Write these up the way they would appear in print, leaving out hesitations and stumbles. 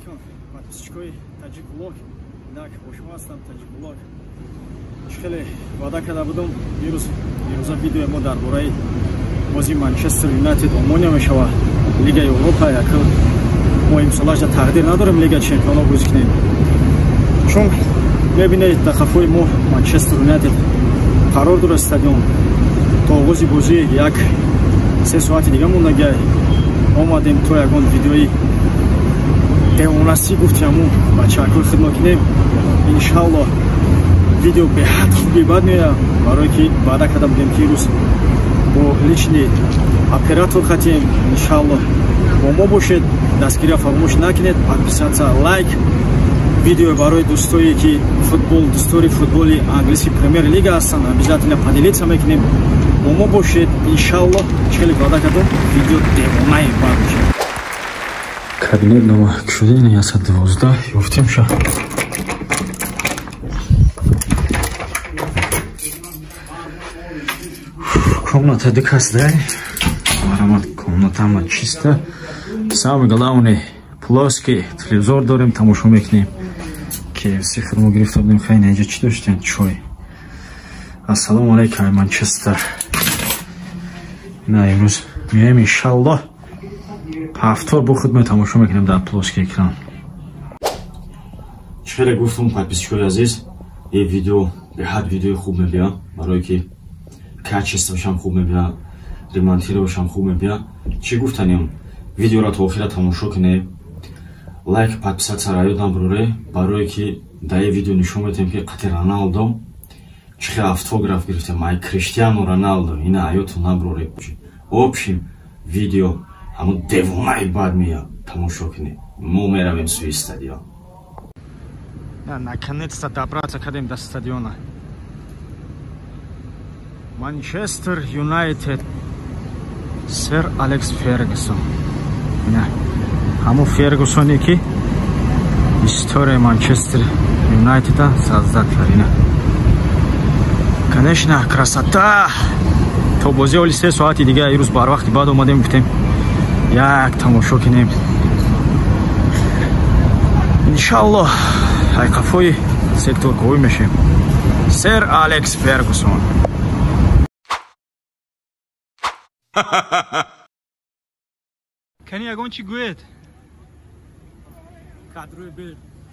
Алейкум, подписчикои Таджик Влог. Инак бо шумо ҳастам Таджик Влог. Хеле ваъда карда будум дирӯза видеои мо дар бораи бозии Манчестер Юнайтед Омония мешавад. Лигаи Европа якум мо имсолашда тақдир надорем Лига Чемпионо бозӣ кунем. Чун мебинед дар қафои мо Манчестер Юнайтед қарор дорад стадион. То оғози бозӣ як се соати дига мондагиай. Омадем то ягон видеои девонасӣ гуфти ҳамун бачаҳакои хидмат кунем. Иншаллоҳ видео беҳад хуби бад меояд, барое ки ваъда карда будем ки ирӯз бо личный оператор хатем. Иншаллоҳ бо мо бошед, дастгирия фаромӯш накунед, подписаться, лайк, видео барои дӯстое ки футбол дӯстори футболи англиси премьер лига ҳастанд, обязательно поделиться мекунем. Бо мо бошед, иншаллоҳ хеле ваъда кардам, видео девонаи бад мешавад. Кабинет номер кушода 112 ёфтем ша. Комната ду кас дай. Марамат, комната ҳама чиста. Самое главное, плоский телевизор дорем, тамошо мекунем. KFC худмо гирифта будем, хай инҷа чӣ доштем? Чой. Ассалому алайкум, Манчестер. На имрӯз меоем иншаллоҳ. Ҳафтор бо худ тамошо мекунем дар плоский экран. Хеле гуфтум, подписчикои азиз, ин видео беҳад видеои хуб мебиям, барое ки качествошам хуб мебиям, ремонтировашам хуб мебиям. Чӣ гуфтанем? Видеоро то охира тамошо кунед, лайк, подписаться ёд набуред, барое ки дар ин видео нишон медиҳем ки қати Роналдо чӣ хел автограф гирифтем. Ай Криштиану Роналдо, ина ҳаётон набуред. В общем, видео ҳамун девонаи бад меяд, тамошо кунед. Мо меравем сӯи стадион. Наконец-то добраться кардем до стадиона. Манчестер Юнайтед, сэр Алекс Фергюсон. Ҳамун Фергюсоне ки историяи Манчестер Юнайтеда создат кард. Ина конечно красота. То бозӣ оли се соати дига, ирӯз барвақти баъд омадем, гуфтем як тамошо кунем. Иншаллоҳ ҳайқафои секторковӣ мешем. Сэр Алекс Фергюсон. Кани ягон чӣ гӯед? Кадрои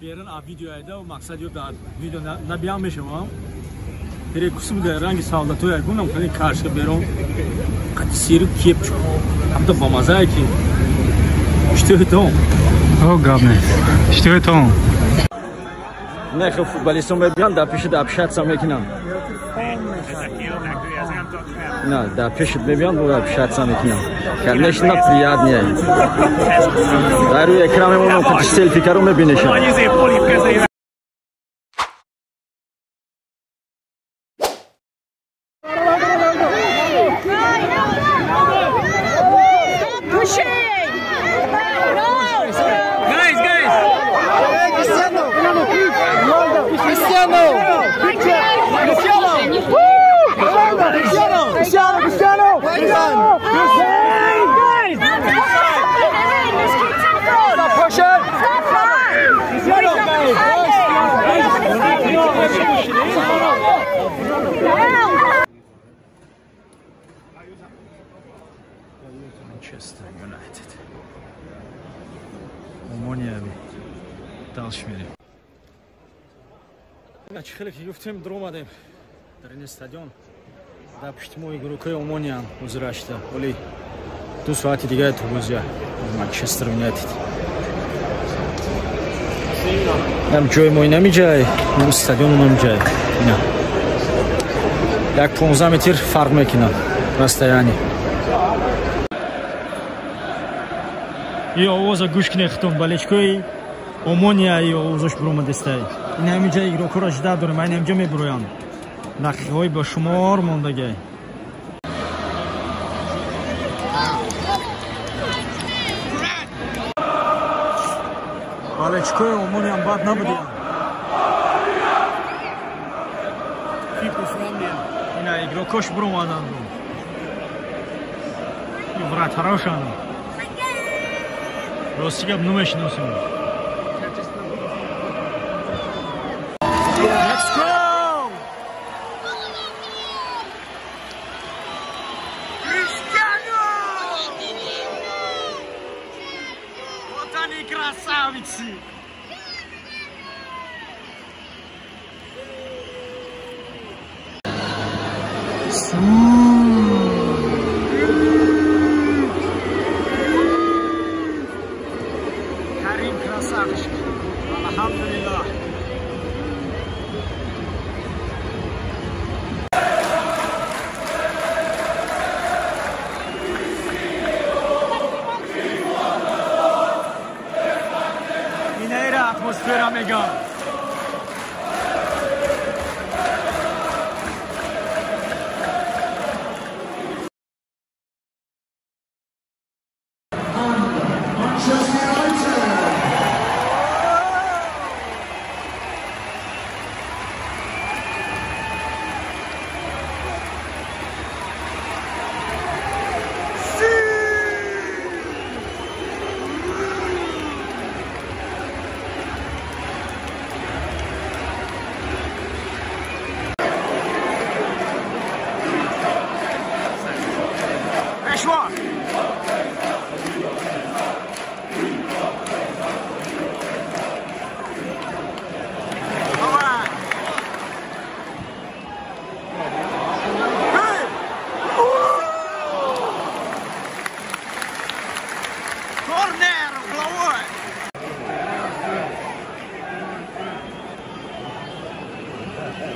берун а видео айда, мақсад ё дар видео набиям мешавам. Перекусим дар ранги солдатои ягонам кани каршка берун қати сиру кепчу. Ҳамта бамазае ки иштиҳои том. О, гап не. Иштиҳои том. Не, хел футболистон мебиён дар пеши общаться мекунанд. На, дар пеши мебиён бо общаться мекунанд. Конечно, приятнее. Дар рӯи экран мемонам, қати селфи каро мебинешам. Манчестер Юнайтед. Омония дальше мерем. Чӣ хеле ки гуфтем, дуромадем дар ин стадион. Дар пушти мо игрокои Омониям ҳозирашта. Оли 2 соати дига то бозия Манчестер Юнайтед. Ам ҷои мо инами ҷай, стадион инами ҷай. Ина. Як 15 метр фарқ мекунад расстояние. И овоза гӯш кунед хитон, балечкои Омония и овозош буромадестай. Ин ҳамин ҷай игрокҳоро жда дорем, айн ҳамин ҷо мебуроянд. Дақиқаҳои ба шумор мондагай. Балечкои Омониям бад набудиянд. Ина игрокош буромаданд. Вратарошанд. Рости гап намешиносем. Карим красавчик. Алҳамдулиллаҳ. Инаира атмосфера мегам.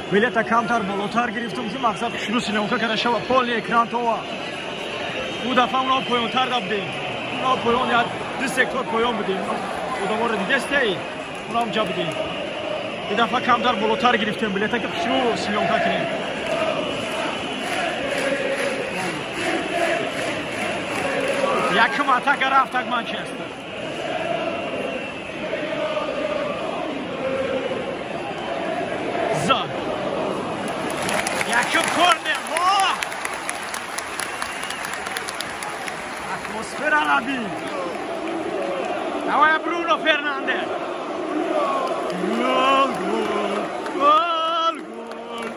Билета камтар болотар гирифтум, ки мақсад хушрӯ съёмка карда шава, полный экран това. Ӯ дафъа уно поёнтар да будем. Уно поён як ду сектор поён будем. Одаморо дидестей, уно ҷа будем. И дафъа камтар болотар гирифтем билета, ки хушрӯ съёмка кунем. Якум атака рафтак Манчестер. Зад. Якум корнер. Атмосфера набин. Давай, Бруно Фернандес. Гол, гол, гол, гол.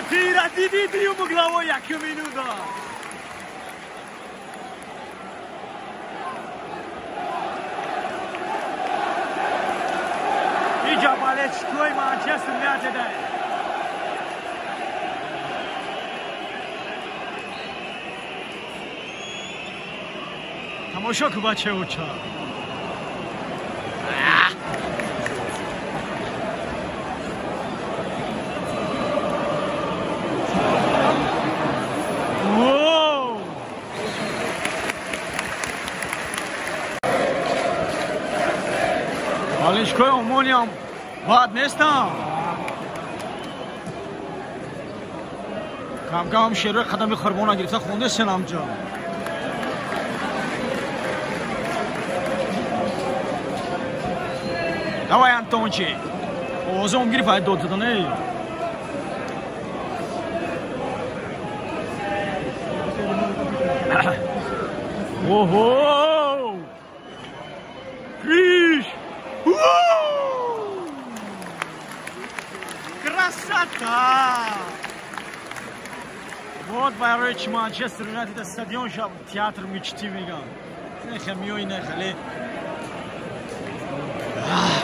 Тира диди диюм главой якум минута. Иҷа болельщикои Манчестер Юнайтед. Тамошо ку бачауча. Болельщикои Омониам бад нестам. Камкам шерои қадами қурбона гирифта хондесен амҷа. Давай, Антончик. Овозом гирифт ай дод задан эй. Охо! Криш! Красота! Вот барои чи Манчестер Юнайтед стадион шаб театр мечты меган. Нехе миёи нехеле.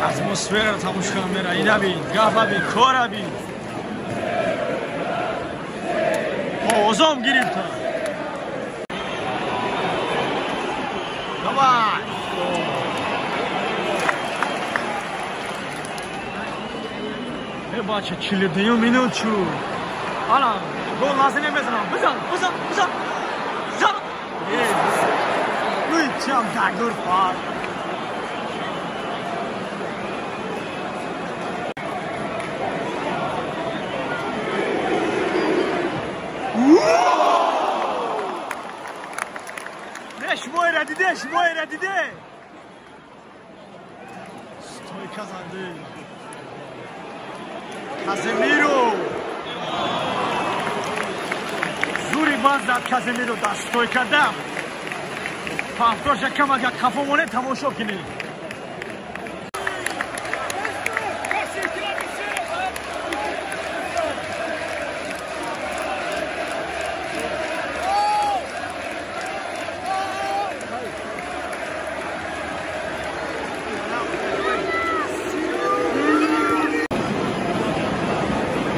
Атмосфера тамош кунам мера. Ина бин, гапа бин, кора бин. Овозом гирифта. Давай! Бача 42 минут шу. Ана, гол назине мезанам. Бизан, бизан, бизан. Зан. Уй, чам дагур пар. Не, шмойра диде, шмойра диде. Стойка занды. Каземиро. Зури баз зад Каземиро дар стойка дам. Пафтоша кам агар хафо монед тамошо кунед.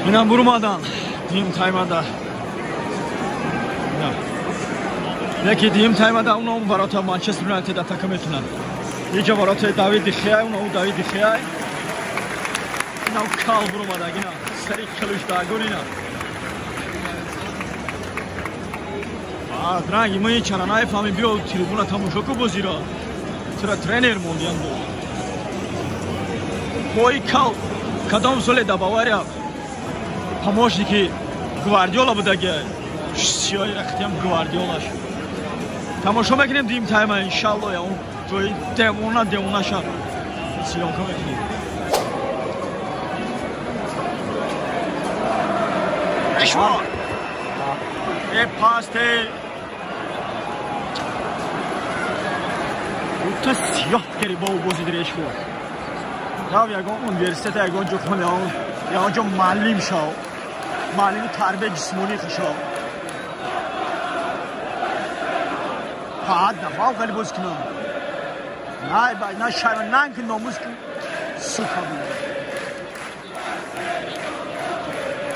Инам бурумадан дуюм таймада. Яки дуюм таймада уно ворота Манчестер Юнайтед атака мекунанд. Иҷа ворота Давид Дихеа, уно Давид Дихеа. Инам кал бурумада, ина сари калуш дагур ина. Дранги мо чара нафаҳмем, биё трибуна тамошо ку бозиро. Тура тренер мондиям бо. Бои кал кадом соле да Бавария помощники Гвардиола будаги. Сиёи рахтиам Гвардиолаш. Тамошо мекунем дуюм тайма иншалло, я он ҷои девона девонаша съёмка мекунем. Решфорд! Э пасте! Та сиёҳ гирибо бозид Решфорд. Рав ягон университет, ягон ҷо хон, ягон ҷо муаллим шав. Муаллими тарбияи ҷисмонӣ шав. Фақат нафав хеле боз кунам. Най бай, на шарм, нанг номус ки сука буд.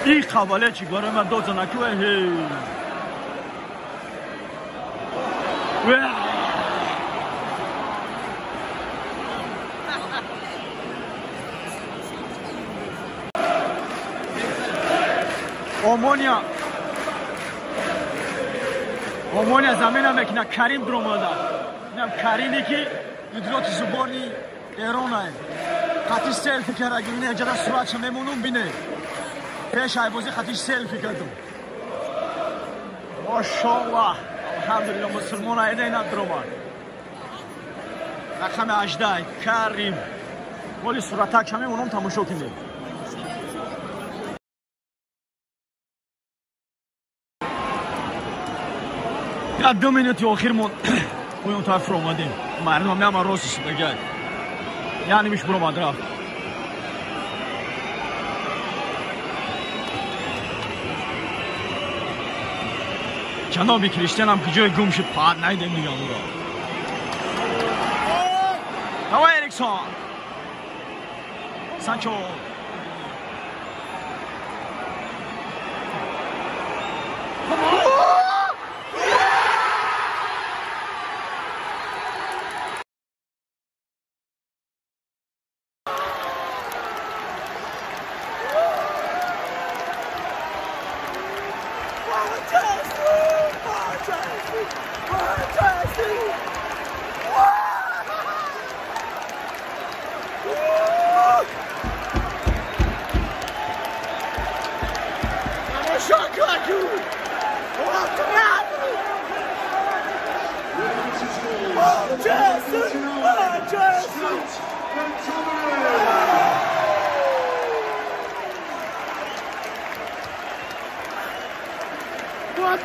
И хавале чи барои ман дод занаку ҳей. Омония Омония замена мекуна Карим дромада. Инам Кариме ки идроти зуборни Эрона. Хати селфи карда, бине ҷада суратша мемонум бине. Пеш айбозӣ хати селфи кардум. Машаллах. Алҳамдулиллах мусулмон айда инам дромад. Рақами 18 Карим. Воли суратакша мемонум тамошо кунед. Я 2 минути охир монд. Поён тараф омадем. Мардум ҳама рост истодагай. Яъне миш буромад рафт. Ҷаноби Криштианам ки ҷои гум шуд, фақат найдем дига ӯро. Давай Эриксон. Санчо.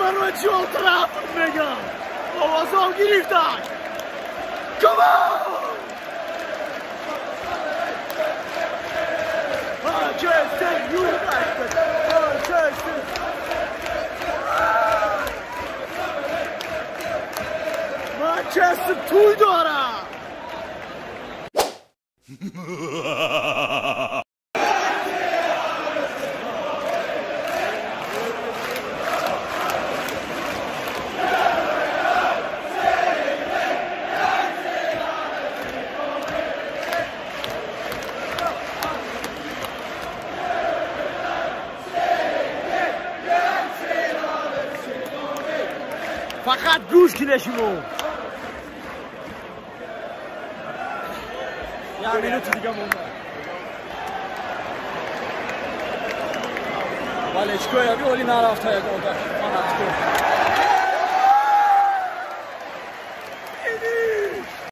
Барои чӣ Олд Траффорд мегам? Овозҳо гирифтанд. Come on! Manchester United! Manchester! Manchester туй дорад! Фақат гӯш кида шумо. Як минути дига монда. Вале чикор яви оли нарафта ягонта. Фанатико.